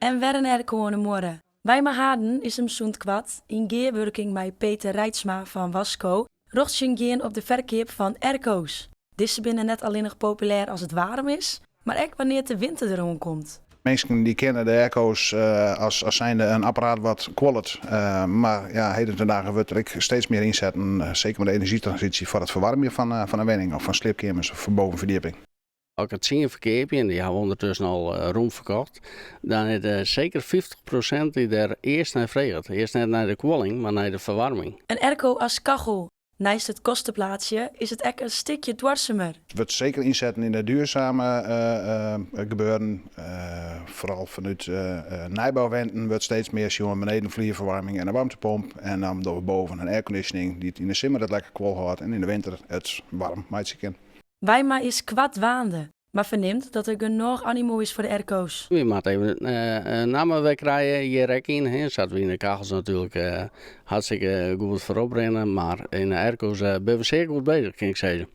En wer in airco oan de muorre. Wijma Haarden is him sûnt koart, yn gearwurking mei Peter Reitsma fan Wasco, rjochtsjen gien op de ferkeap fan airco's. Dizze binne net allinnich populêr as it waarm is, mar ek wannear't de winter deroan komt. Minsken dy kenne de airco's as zijnde in apparaat wat kuollet. Mar ja, heden ten dage wurdt der ek steeds mear ynsetten, seker mei de enerzjytransysje, foar it ferwaarmjen fan in wenning of fan sliepkeamers of bovenferdieping. As ik der tsien ferkeapje, en dy hawwe we ûndertusken al rûm ferkocht, dan is der seker 50% dy't dêr earst nei freget. Earst net nei de kuolling, mar nei de ferwaarming. In airco as kachel. Neist it kosteplaatsje is it ek in stikje duorsumer. It wurdt seker ynsetten yn de duurzame gebeuren. Foaral fanút nijbouwenten wurdt steeds mear sjoen beneden flierferwaarming en in waarmtepomp. En dan dogge we boven in airconditioning dy't yn de simmer it lekker koel hâldt en yn de winter it waarm meitsje kin. Wijma is koart dwaande, mar fernimt dat der genôch animo is foar de airco's. Wy moatte even in namme wer krije hjir ek yn. Sa't we yn de kachels natuerlik hartstikke goed foarop rinne, mar yn de airco's binne we sear goed beuzich, kin ik sizze.